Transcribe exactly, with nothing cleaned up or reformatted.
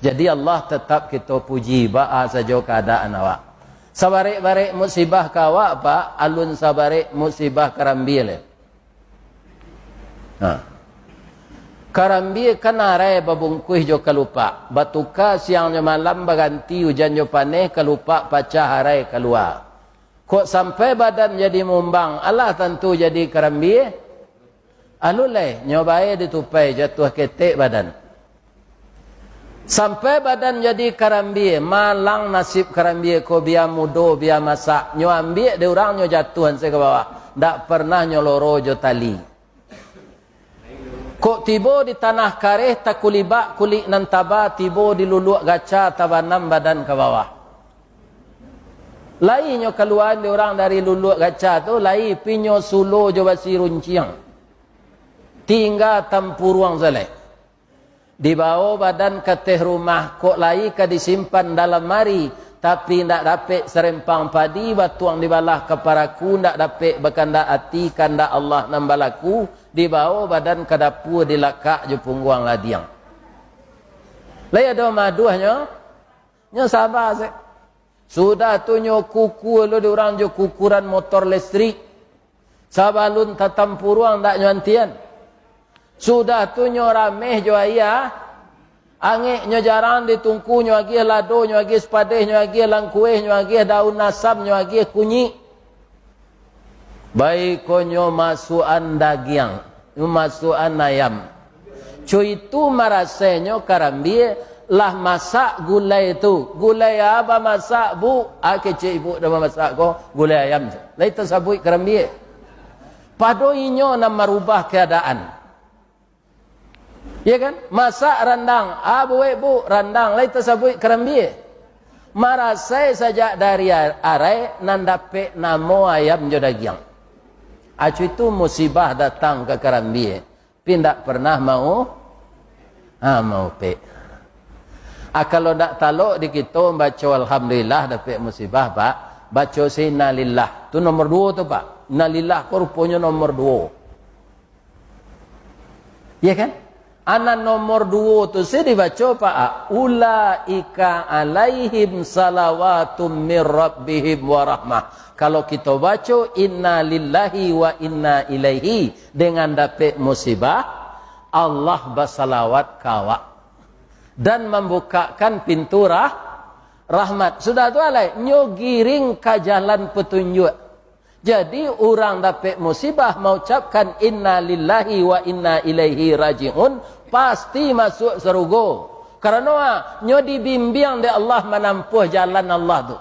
Jadi Allah tatap kito puji, baa sajo kaadaan awak. Sabarek-barek musibah ka awak, Pak, alun sabarek musibah karambia lai. Ha. Karambia kan arai babungkuih jo kalupak, batuka siang jo malam, baganti ujan jo paneh, kalupak pacah arai kalua. Kok sampai badan jadi mumbang, alah tantu jadi karambia. Alun lai, nyo bae ditupai, jatuah ketek badan. Sampai badan jadi karambia, malang nasib karambia ko, bia mudo, bia masak, nyo ambiak dek urang, nyo jatuahan se ka bawah, ndak pernah nyo loro jo tali. Kok tibo di tanah kareh, takulibak kulik nan taba, tibo di luluak gaca, tabanam badan ka bawah. Lai nyo kaluaan dek urang dari luluak gaca tu, lai pi nyo sulo jo basi runciang. Tingga tampuruang sajo lai. Dibawo badan ka ateh rumah, kok lai ka disimpan dalam lamari, tapi ndak dapek sarempang padi, batuang dibalah ka paraku, ndak dapek bakandak ati, kandak Allah nan balaku, dibawo badan ka dapua, dilakak jo pungguang ladiang. Lai ado maduahnyo? Nyo saba se. Sudah tu nyo kuku lo dek urang jo kukuran motor listrik. Sabalun tatampuruang ndak nyo antian. Sudah tu nyo rameh jo aia. Angek nyo jarang di tungku, nyo agiah lado, nyo agiah sipadeh, nyo agiah langkueh, nyo agiah daun asam, nyo agiah kunyik. Baiko nyo masuakan dagiang, nyo masuakan ayam. Co itu marasainyo karambia, lah masak gulai tu. Gulai a bamasak, Bu? A, kecek ibuk dah bamasak ko, gulai ayam. Lai tasabuik karambia. Pado inyo nan marubah kaadaan. Ya kan? Masak randang. A buek, Bu? Randang. Lai tasabuik karambia. Marasai sajak dari a-, arai nan dapek namo ayam jo dagiang. A, co itu musibah datang ka karambia. Tapi ndak pernah mau, ha, maupek. A, kalau ndak talok di kito baco alhamdulillah dapek musibah, Pak, baco se innalillah. Tu nomor duo tu, Pak. Innalillah ko ruponyo nomor duo. Ya kan? A, nan nomor duo tu se dibaco, Pak, a, "Ulaika alaihim salawatum mir rabbihim wa rahmah." Kalau kito baco, "Inna lillahi wa inna ilaihi," dengan dapek musibah, Allah basalawat ka awak dan mambukakan pintu rah-, rahmat. Sudah tu alai, nyo giring ka jalan patunjuak. Jadi, urang dapek musibah maucapkan, "Inna lillahi wa inna ilaihi raji'un," pasti masuak sarugo. Karano, a, nyo dibimbiang dek Allah manampuah jalan Allah tu.